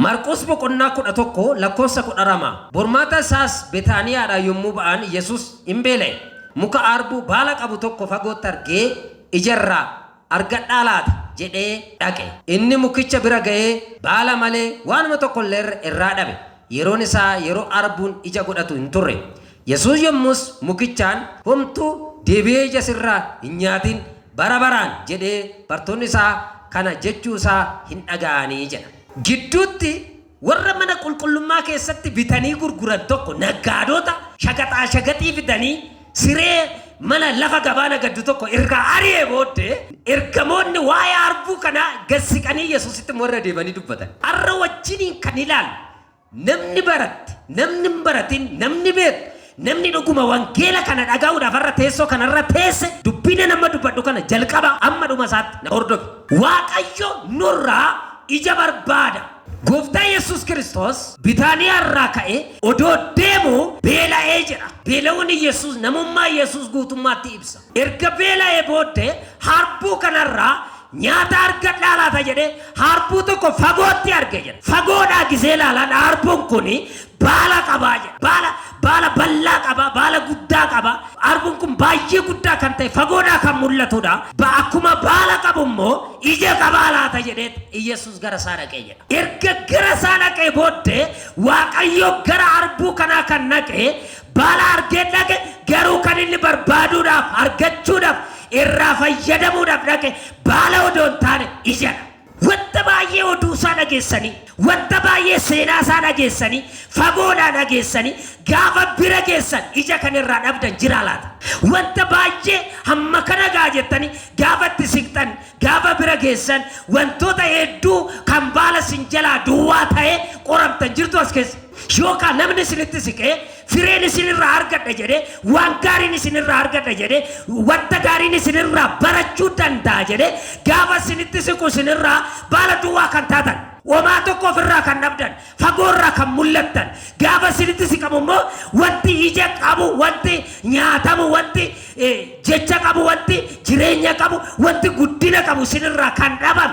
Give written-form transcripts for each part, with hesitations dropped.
Marqos boqonnaa 11 lakkoofsa 12. Bormaata isaas Betaaniyaadhaa yommuu ba'an Yesus hin beela'e. Muka arbuu baala qabu tokko fagootti argee ijarraa argadhaa laata jedhee dhaqe. Inni mukicha bira ga'ee baala malee waanuma tokko illee irraa dhabe. Yeroon isaa yeroo arbuun ija godhatu hin turre. Yesuus yommus mukichaan, "Homtuu deebi'ee ija sirraa hin nyaatin bara baraan" jedhee, bartoonni isaa kana jechuu isaa hin dhaga'anii jedha. Gidduutti warra mana qulqullummaa keessatti bitanii gurguran tokko, naggaadota shaqaxaa shaqaxii fidanii siree mana lafa gabaa nagaddu tokko irraa ari'ee booddee, ergamoonni waa'ee arbuu kanaa gad siqanii Yesuusitti immoo irra deemanii dubbatan. Har'a wajjiniin kan ilaalu, namni baratte, namni hin baratin, namni beeku, namni dhuguma wangeela kana dhaga'uudhaaf har'a teessoo kanarra teesse, dubbina nama dubbadhu kana jalqaba amma dhuma isaatti na hordofi. Waaqayyo nurraa ija barbaada. Gooftaa Yesuus Kiristoos Bitaaniyaa irraa ka'ee odoo deemu beela'ee jedha. Beela'uun Yesuus namummaa Yesuus guutummaatti ibsa. Erga beela'ee booddee harbuu kanarraa nyaata argadhaa laata jedhee harbuu tokko fagootti arge jedha. Fagoodhaa gisee ilaalan harbuun kuni baala qabaa jedha. Baala bal'aa qaba, baala guddaa qaba. Harbuun kun baay'ee guddaa kan ta'e fagoodhaa kan mul'atudha. Akkuma baala qabu immoo ija qabaa laata jedhee Yesuus gara isaa dhaqee jedha. Erga gara isaa dhaqee booddee, Waaqayyo gara harbuu kanaa kan dhaqee baala argee dhaqe, garuu kan inni barbaaduudhaaf, argachuudhaaf, irraa fayyadamuudhaaf dhaqe baala odoo hin taane ijadha. Wanta baay'ee oduu isaa dhageessanii, wanta baay'ee seenaa isaa dhageessanii, fagoodhaa dhageessanii, gaafa bira geessan ija kan irraa dhabdan jira laata? Wanta baay'ee hamma kana gaa jettanii gaafa itti siqxan, gaafa bira geessan, wantoota hedduu kan baala sin jalaa duwwaa ta'ee qoramtan jirtu as keessa. Yookaan namni isinitti siqee fireen isinirraa argadha jedhee, waan gaariin isinirraa argadha jedhee, wanta gaariin isinirraa barachuu danda'a jedhee gaafa isinitti siqu, isinirraa baala duwwaa kan taatan, homaa tokko ofirraa kan dhabdan, fagoorraa kan mul'attan, gaafa isinitti siqamu immoo wanti ija qabu, wanti nyaatamu, wanti jecha qabu, wanti jireenya qabu, wanti guddina qabu isinirraa kan dhaban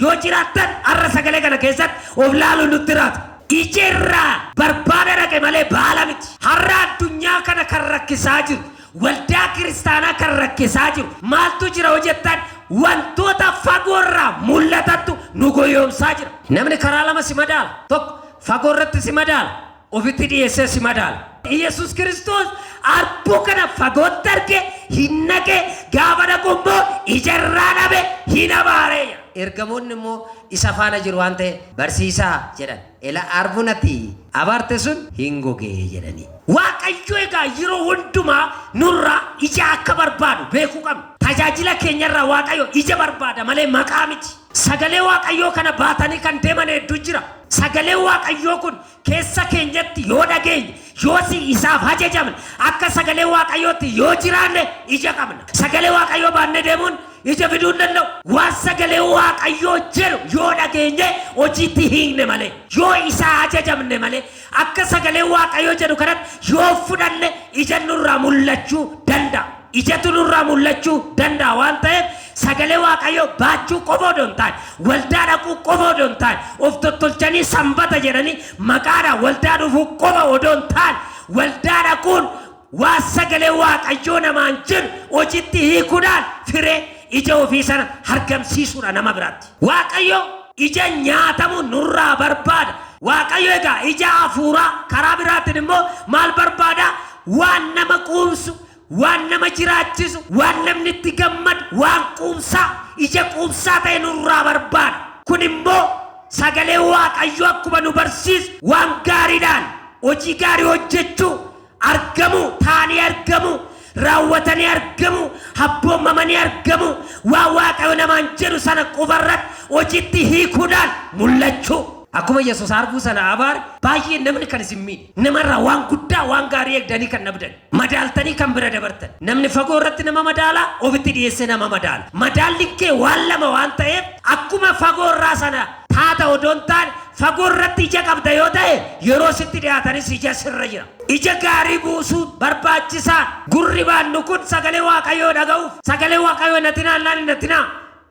yoo jiraattan, har'a sagalee kana keessatti of laaluun nutti jiraata. Ija irraa barbaada dhaqe malee baala miti. Har'a addunyaa kana kan rakkisaa jiru, waldaa kiristaanaa kan rakkisaa jiru maaltu jira hojjettan? Wantoota fagoorraa mul'atantu nu goyoomsaa jira. Namni karaa lama si madaala. Tokko fagoo irratti si madaala. Ofitti dhiyeessee si madaala. Yesus Kiristoos arbuu kana fagootti arge, hin naqe, gaafa dhaqu immoo ija irraa dhabe, hin abaaree. Ergamoonni immoo isa faana jiru waan ta'e, "Barsiisaa," jedhan. "Ela arbuun ati abaarte sun hin gogee" jedhanii. Waaqayyo egaa yeroo hundumaa nurraa ija akka barbaadu beekuu qabna. Tajaajila keenyarraa Waaqayyo ija barbaada malee maqaa miti. Sagalee Waaqayyoo kana baatanii kan deeman hedduu jira. Sagalee Waaqayyoo kun keessa keenyatti yoo dhageenye, yoo si isaaf ajajamne, akka sagalee Waaqayyootti yoo jiraanne ija qabna. Sagalee Waaqayyoo baannee deemuun ija fiduu hin danda'u. Waan sagalee Waaqayyoo jedhu yoo dhageenye hojiitti hiikne malee, yoo isaa ajajamne malee, akka sagalee Waaqayyoo jedhu kanatti yoo fudhanne ija nurraa mul'achuu danda'a. Ijatu nurraa mul'achuu danda'a waan ta'eef, sagalee Waaqayyoo baachuu qofa odoo hin taane, waldaa dhaquu qofa odoo hin taane, of tottolchanii sanbata jedhanii maqaadhaan waldaa dhufuu qofa odoo hin taane, waldaa dhaquun waan sagalee Waaqayyoo namaan jedhu hojiitti hiikuudhaan firee ija ofii sana argamsiisuudha nama biraatti. Waaqayyo ija nyaatamu nurraa barbaada. Waaqayyo egaa ija hafuuraa karaa biraatiin immoo maal barbaada? Waan nama quubsu, waan nama jiraachisu, waan namni itti gammadu, waan quubsaa, ija quubsaa ta'e nurraa barbaada. Kun immoo sagalee Waaqayyoo akkuma nu barsiisu waan gaariidhaan hojii gaarii hojjechuu, argamu, taanii argamu, raawwatanii argamu, abboomamanii argamu, waan Waaqayyo namaan jedhu sana qofarratti hojiitti hiikuudhaan mul'achuu. Akkuma Yesuus harbuu sana abaare, baay'ee namni kan isin miidhe, namarraa waan guddaa, waan gaarii eegdanii kan dhabdan, madaaltanii kan bira dabartan. Namni fagoo irratti nama madaalaa, ofitti dhiyeessee nama madaala. Madaalli kee waan lama waan ta'eef, akkuma fagoo irraa sana taata odoo hin taane, fagoo irratti ija qabda yoo ta'e, yeroo sitti dhiyaatanis ija sirra jira. Ija gaarii buusuun barbaachisaa. Gurri baannu kun sagalee Waaqayyoo dhaga'uuf, sagalee Waaqayyoo natti naannaan hin nattinaa.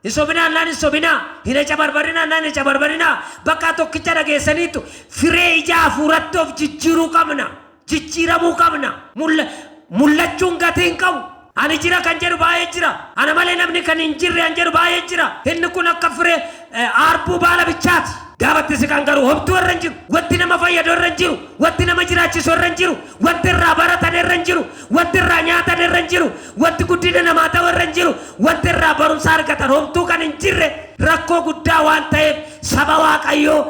Hin sobinaa naan hin sobinaa, hin acabarbarinaa naan hin acabarbarinaa. Bakka tokkicha dhageessaniitu firee ija hafuuratti of jijjiiruu qabna. Jijjiiramuu qabna. Mul'achuun gatii hin qabu. Ani jira kan jedhu baay'ee jira. Ana malee namni kan hin jirre kan jedhu baay'ee jira. Inni kun akka firee aarbuu baala bichaati. Gaafatti siqan garuu homtuu irra hin jiru. Wanti nama fayyadu irra hin jiru. Wanti nama jiraachisu irra hin jiru. Wanti irraa baratan irra hin jiru. Wanti irraa nyaatan irra hin jiru. Wanti guddina namaa ta'u irra hin jiru. Wanti irraa barumsa argatan homtuu kan hin jirre rakkoo guddaa waan ta'eef saba Waaqayyoo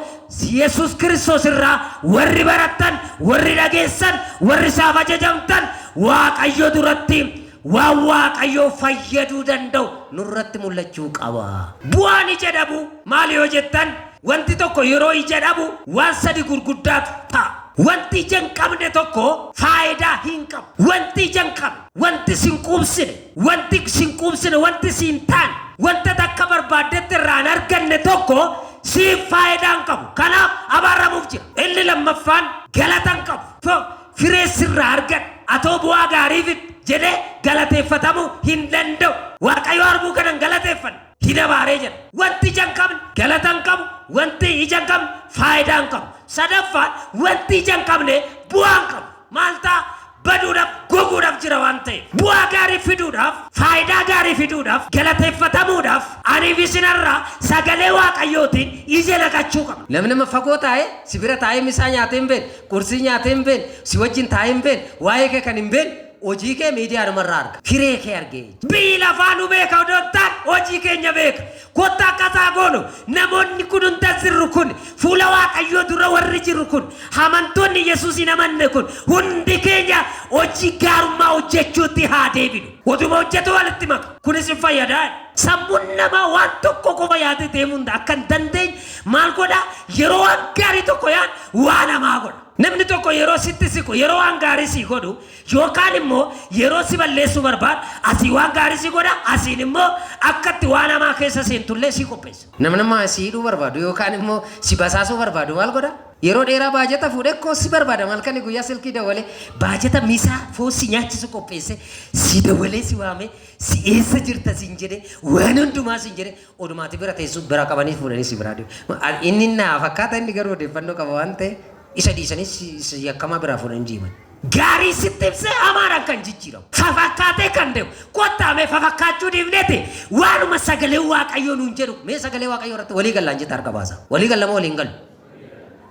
Yesuus Kiristoos irraa warri barattan, warri dhageessan, warri isaaf ajajamtan Waaqayyo duratti waan Waaqayyoo fayyaduu danda'u nurratti mul'achuu qaba. Bu'aan ija dhabuu maali yoo jettan, wanti tokko yeroo ija dhabu waan sadi gurguddaatu ta'a. Wanti ija hin qabne tokko faayidaa hin qabu. Wanti ija hin qabne, wanti sin quubsine, wanti sin quubsine, wanti siin taane, wanta takka barbaaddetti irraa hin arganne tokko siif faayidaa hin qabu. Kanaaf abaaramuuf jira. Inni lammaffaan galata hin qabu. Firee sirraa argadhe, atoo bu'aa gaarii fidde jedhee galateeffatamuu hin danda'u. Waaqayyo harbuu kana hin galateeffanne, hin abaaree jedha. Wanti ija hin qabne galata hin qabu, wanti ija hin qabne faayidaa hin qabu. Sadaffaan wanti ija hin qabne bu'aa hin qabu. Maal ta'a? Baduudhaaf, goguudhaaf jira waan ta'eef. Bu'aa gaarii fiduudhaaf, faayidaa gaarii fiduudhaaf, galateeffatamuudhaaf aniif isinarraa sagalee Waaqayyootiin ija naqachuu qaba. Namni nama fagoo taa'ee si bira taa'ee misaa nyaatee hin beekne, qursii nyaatee hin beekne, si wajjin taa'ee hin beekne, waa'ee kee kan hin beekne, hojii kee miidiyaadhumarraa arga. Firee kee argee. Biyyi lafaa nu beeka odoo hin taane hojii keenya beeka. Kottaa akkasaa goonu. Namoonni kun hunda jirru kun, fuula Waaqayyoo dura warri jirru kun, amantoonni Yesuus hin amanne kun hundi keenya hojii gaarummaa hojjechuutti haa deebinu. Oduma hojjetu walitti maka. Kunis hin fayyadaa. Sammuun namaa waan tokko qofa yaadee deemuu akka hin dandeenye maal godhaa? Yeroo waan gaarii tokko yaadu waan hamaa godha. Namni tokko yeroo sitti siqu, yeroo waan gaarii sii godhu yookaan immoo yeroo si balleessuu barbaadu, asii waan gaarii si godha, asiin immoo akka itti waan hamaa keessa seentullee si qopheessa. Namni nama si hidhuu barbaadu yookaan immoo si basaasuu barbaadu maal godha? Yeroo dheeraa baajata fuudhee koo si barbaada, malkani guyyaa silkii dawwalee baajata misaa foon si nyaachisu qopheesse, si dawwalee si waamee, si eessa jirta siin jedhee, waan hundumaa siin jedhee, odumaati bira teessu bira qabanii fuudhanii si biraa deemu. Inni naa fakkaata, inni garuu odeeffannoo qaba waan ta'e isa dhiisanii si yakkamaa biraa fuudhanii deeman. Gaarii sitti ibsee hamaadhaan kan jijjiiramu. Fafakkaatee kan deemu. Kottaamee fafakkaachuu dhiifneeti waanuma sagalee Waaqayyoo nuun jedhu. Mee sagalee Waaqayyoo irratti walii gallaan jetta harka baasa. Walii gallama waliin galu.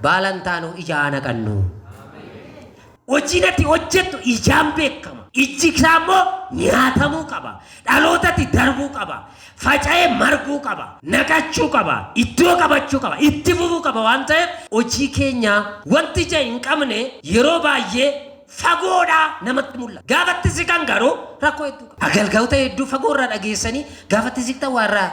Baalan taanu ija haa naqannu. Hojiin ati hojjettu ijaan beekama. Ijji isaa immoo nyaatamuu qaba. Dhalootatti darbuu qaba. Faca'ee marguu qaba. Naqachuu qaba. Iddoo qabachuu qaba. Itti fufuu qaba waan ta'eef hojii keenya wanti ija hin qabne yeroo baay'ee fagoodhaa namatti mul'ata. Gaafatti siqan garuu rakkoo hedduu qaba. Agalgaloota hedduu fagoo irraa dhageessanii gaafatti siqtan waan irraa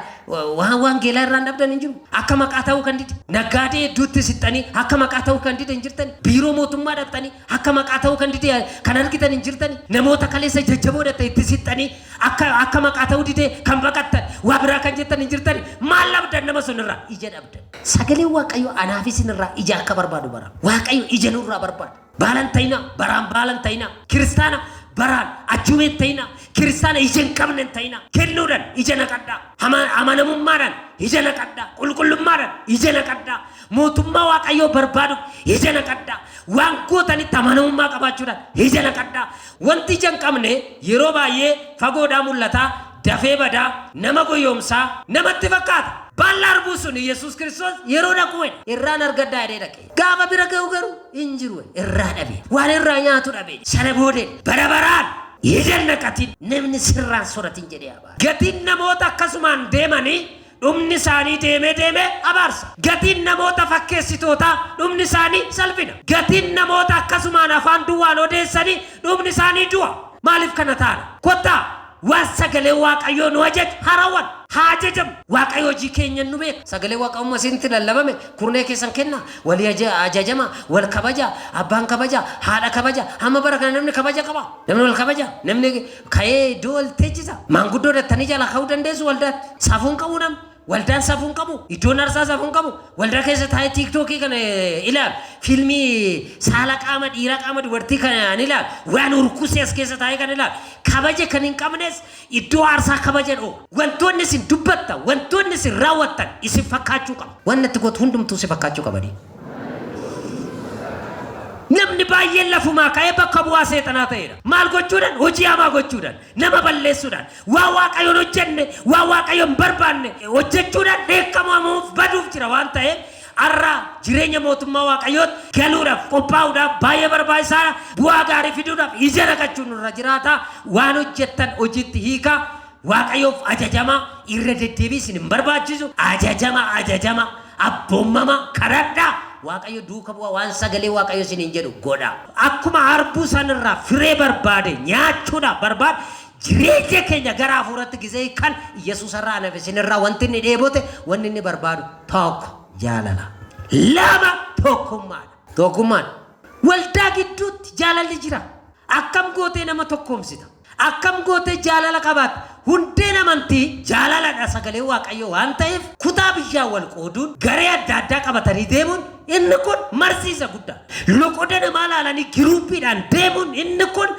waan waan geelaa irraa hin dhabdan hin jiru. Akka maqaa ta'uu kan dide. Naggaadee hedduutti siqxanii akka maqaa ta'uu kan dide hin jirtani. Biiroo mootummaa dhaqxanii akka maqaa ta'uu kan dide kan argitan hin jirtani. Namoota kaleessa jajjaboo dhaqxe itti siqxanii akka maqaa ta'uu dide kan baqattan waa biraa kan jettan hin jirtani. Maal dhabdan nama sun irraa? Ija dhabdan. Sagaleen Waaqayyoo anaaf isin irraa ija akka barbaadu bara. Waaqayyo ija nurraa barbaada. Baalan ta'inaa, baraan baalan ta'inaa, kiristaana baraan achuumee hin ta'inaa, kiristaana ija hin qabne hin ta'inaa. Kennuudhaan ija naqadhaa, amanamummaadhaan ija naqadhaa, qulqullummaadhaan ija naqadhaa, mootummaa Waaqayyoo barbaaduuf ija naqadhaa, waan gootanitti amanamummaa qabaachuudhaan ija naqadhaa. Wanti ija hin qabne yeroo baay'ee fagoodhaa mul'ataa, dafee badaa, nama goyoomsaa namatti fakkaata. Baalla harbuu sun Yesuus Kiristoos yeroo dhaqu irraan argadhaa jedhee dhaqe. Gaafa bira ga'u garuu hin jiru, irraa dhabe. Waan irraa nyaatu dhabe. Sana boodee bara baraan ija hin naqatin, namni sirraan soratin jedhee abaara. Gatiin namoota akkasumaan deemanii dhumni isaanii deemee deemee abaarsa. Gatiin namoota fakkeessitootaa dhumni isaanii salphina. Gatiin namoota akkasumaan afaan duwwaan odeessanii dhumni isaanii du'a. Maaliif kana taana? Kottaa waan sagalee Waaqayyoo nu ajaju harawwan haa ajajamu. Waaqayyo hojii keenya nu beeka. Sagalee Waaqayyummaa isinitti lallabame kurnee keessan kenna. Walii ajajama, wal kabaja, abbaan kabaja, haadha kabaja. Hamma bara kana namni kabaja qaba. Namni wal kabaja. Namni ka'ee iddoo wal teechisa. Maanguddoo dattanii jala ka'uu dandeessu waldaatti. Safuun qabu namni. Waldaan safuu hin qabu. Iddoon aarsaa safuu hin qabu. Waldaa keessa taa'ee TikTokii kana ilaal. Fiilmii saala qaama dhiiraa qaama dubartii kana ilaal. Waan urkusee as keessa taa'ee kan ilaal. Kabaja kan hin qabnes iddoo aarsaa kabaja dhoo. Wantoonni isin dubbattan, wantoonni isin raawwattan isin fakkaachuu qaba. Waan natti gootu hundumtuu si fakkaachuu qabanii. Namni baay'een lafumaa ka'ee bakka bu'aa seexanaa ta'eera. Maal gochuudhaan? Hojii hamaa gochuudhaan, nama balleessuudhaan, waan Waaqayyoon hojjenne, waan Waaqayyoon barbaanne hojjechuudhaan dheekkamamuuf baduuf jira waan ta'eef, har'a jireenya mootummaa Waaqayyootti galuudhaaf qophaa'uudhaaf baay'ee barbaachisaadha. Bu'aa gaarii fiduudhaaf ija naqachuun nurra jiraata. Waan hojjettan hojiitti hiikaa. Waaqayyoof ajajamaa, irra deddeebii isin hin barbaachisu. Ajajama, ajajama, abboommama, kadhadhaa. Waaqayyo duuka bu'aa, waan sagalee Waaqayyo isiniin jedhu godha. Akkuma harbuu sanirraa firee barbaade nyaachuudhaaf barbaade, jireenya keenya gara hafuuratti gisee kan Yesuus irraa anaaf isinirraa wanti inni dheebote, wanni inni barbaadu tokko jaalala. Lama tokkummaadha. Tokkummaadha. Waldaa gidduutti jaalalli jira. Akkam gootee nama tokkoomsita? Akkam gootee jaalala qabaatta? Hundeen amantii jaalaladha sagalee Waaqayyoo waan ta'eef, kutaa biyyaa wal qooduun, garee adda addaa qabatanii deemuun inni kun marsiisa guddaa. Loqoda namaa laalanii giruuppiidhaan deemuun inni kun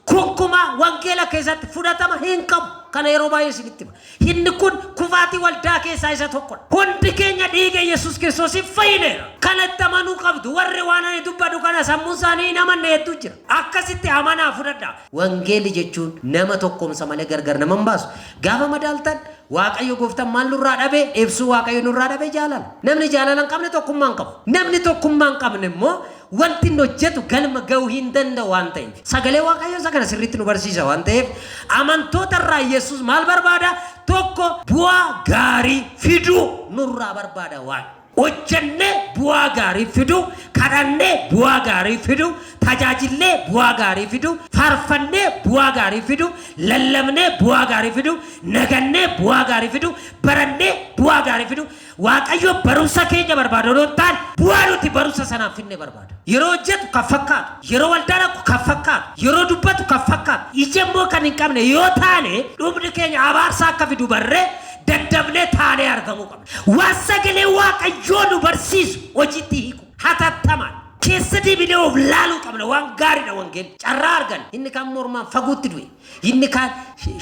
gonkumaa wangeela keessatti fudhatama hin qabu. Kana yeroo baay'ee isinitti hima. Inni kun kufaatii waldaa keessaa isa tokkodha. Hundi keenya dhiiga Yesuus Kiristoosiin fayyineera. Kanatti amanuu qabdu. Warri waan ani dubbadhu kana sammuun isaanii hin amanne hedduu jira. Akkasitti amanaa fudhadhaa. Wangeelli jechuun nama tokkoomsa malee gargar nama hin baasu. Gaafa madaaltan Waaqayyo gooftaan maal nurraa dhabe? Ibsuu Waaqayyo nurraa dhabe jaalala. Namni jaalala hin qabne tokkummaa hin qabu. Namni tokkummaa hin qabne immoo wanti inni hojjetu galma ga'uu hin danda'u waan ta'eef. Sagalee Waaqayyoo isa kana sirriitti nu barsiisa waan ta'eef, amantoota irraa Yesuus maal barbaada? Tokko, bu'aa gaarii fiduu nurraa barbaada waan. Hojjennee bu'aa gaarii fiduu, kadhannee bu'aa gaarii fiduu, tajaajillee bu'aa gaarii fiduu, faarfannee bu'aa gaarii fiduu, lallabnee bu'aa gaarii fiduu, nagannee bu'aa gaarii fiduu, barannee bu'aa gaarii fiduu. Waaqayyo barumsa keenya barbaada odoo hin taane, bu'aa nuti barumsa sanaan finne barbaada. Yeroo hojjetu kan fakkaatu, yeroo waldaa dhaqu kan fakkaatu, yeroo dubbatu kan fakkaatu, ija immoo kan hin qabne yoo taane, dhumni keenya abaarsa akka fidu barree daddabnee taanee argamuu qabna. Waan sagalee Waaqayyoo nu barsiisu hojiitti hiiku hatattamaan keessa deebinee of laaluu qabna. Waan gaariidha wangeelli. Carraa argan inni kaan mormaan faguutti du'e, inni kaan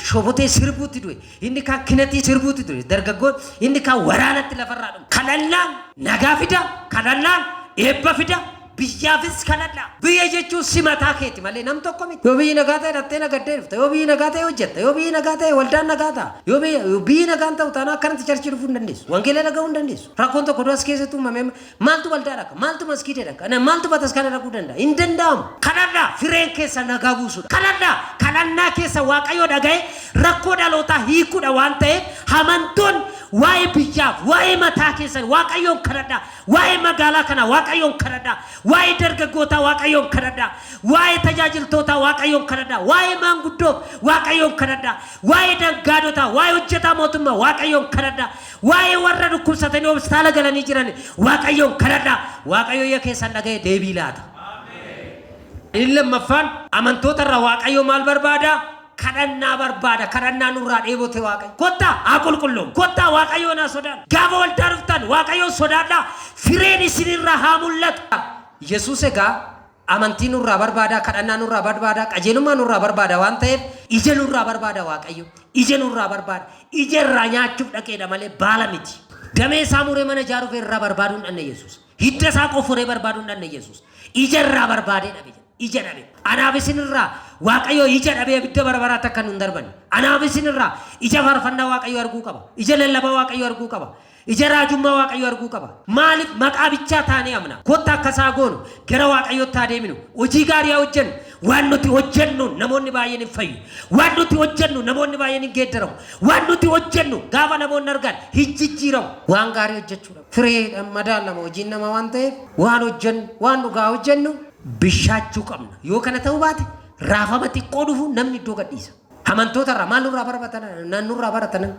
shobotee sirbuutti du'e, inni kaan kinatii sirbuutti du'e dargaggoon, inni kaan waraanatti lafarraa dhume. Kadhannaan nagaa fida, kadhannaan eebba fida, biyyaafis kadhadhaa. Biyya jechuun si mataa keeti malee nam tokko miti. Yoo biyyi nagaa ta'e dhattee nagaddee dhufta. Yoo biyyi nagaa ta'e hojjetta. Yoo biyyi nagaa ta'e waldaan nagaa ta'a. Yoo biyyi nagaan ta'u taanaan akkanatti churchii dhufuu hin dandeessu. Wangeela dhaga'uu hin dandeessu. Rakkoon tokko duras keessatti uumame maaltu waldaa dhaqa? Maaltu maskiida dhaqa? Maaltu bataskaana dhaquu danda'a? Hin danda'amu. Kadhadhaa, fireen keessa nagaa buusuudha. Kadhadhaa, kadhannaa keessa Waaqayyo dhaga'e rakkoo dhalootaa hiikuudha waan ta'eef, amantoonni waa'ee biyyaaf, waa'ee mataa keessan Waaqayyoon kadhadhaa. Waa'ee magaalaa kanaa Waaqayyoon kadhadhaa. Waa'ee dargaggootaa Waaqayyoon kadhadhaa. Waa'ee tajaajiltootaa Waaqayyoon kadhadhaa. Waa'ee maanguddoof Waaqayyoon kadhadhaa. Waa'ee dangaadotaa, waa'ee hojjetaa mootummaa Waaqayyoon kadhadhaa. Waa'ee warra dhukkubsatanii hospitaala galanii jiran Waaqayyoon kadhadhaa. Waaqayyo iyya keessan dhaga'ee deebii laata. Inni lammaffaan, amantoota irraa Waaqayyo maal barbaada? Kadhannaa barbaada. Kadhannaa nurraa dheebote Waaqayyo. Kottaa haa qulqulloomnu. Kottaa Waaqayyoon haa sodaannu. Gaafa waldaa dhuftan Waaqayyoon sodaadhaa. Fireen isinirraa haa mul'atu. Yesuus egaa amantii nurraa barbaada, kadhannaa nurraa barbaada, qajeelummaa nurraa barbaada waan ta'eef, ija nurraa barbaada Waaqayyo. Ija nurraa barbaada. Ija irraa nyaachuuf dhaqeedha malee baala miti. Damee isaa muree mana ijaaruuf irraa barbaaduu hin dhanne Yesuus. Hidda isaa qofforee barbaaduu hin dhanne Yesuus. Ija irraa barbaadee dhabe jedha. Ija dhabe. Anaaf isinirraa Waaqayyo ija dhabee abidda bara baraatti akka nu hin darbanne. Anaaf isinirraa ija faarfannaa Waaqayyo arguu qaba. Ija lallabaa Waaqayyo arguu qaba. Ija raajummaa Waaqayyo arguu qaba. Maaliif maqaa bichaa taanee amna? Kottaa akkasaa goonu, gara Waaqayyootti haa deeminu. Hojii gaarii haa hojjennu. Waan nuti hojjennu namoonni baay'een hin fayyu. Waan nuti hojjennu namoonni baay'een hin geeddaramu. Waan nuti hojjennu gaafa namoonni argan hin jijjiiramu. Waan gaarii hojjechuudha. Fireedhaan madaalama hojiin namaa waan ta'eef, waan hojjennu, waan dhugaa hojjennu bishaachuu qabna. Yoo kana ta'uu baate, raafama xiqqoo dhufu namni iddoo gadhiisa. Amantoota irraa maal nurraa baratan? Nurraa baratan?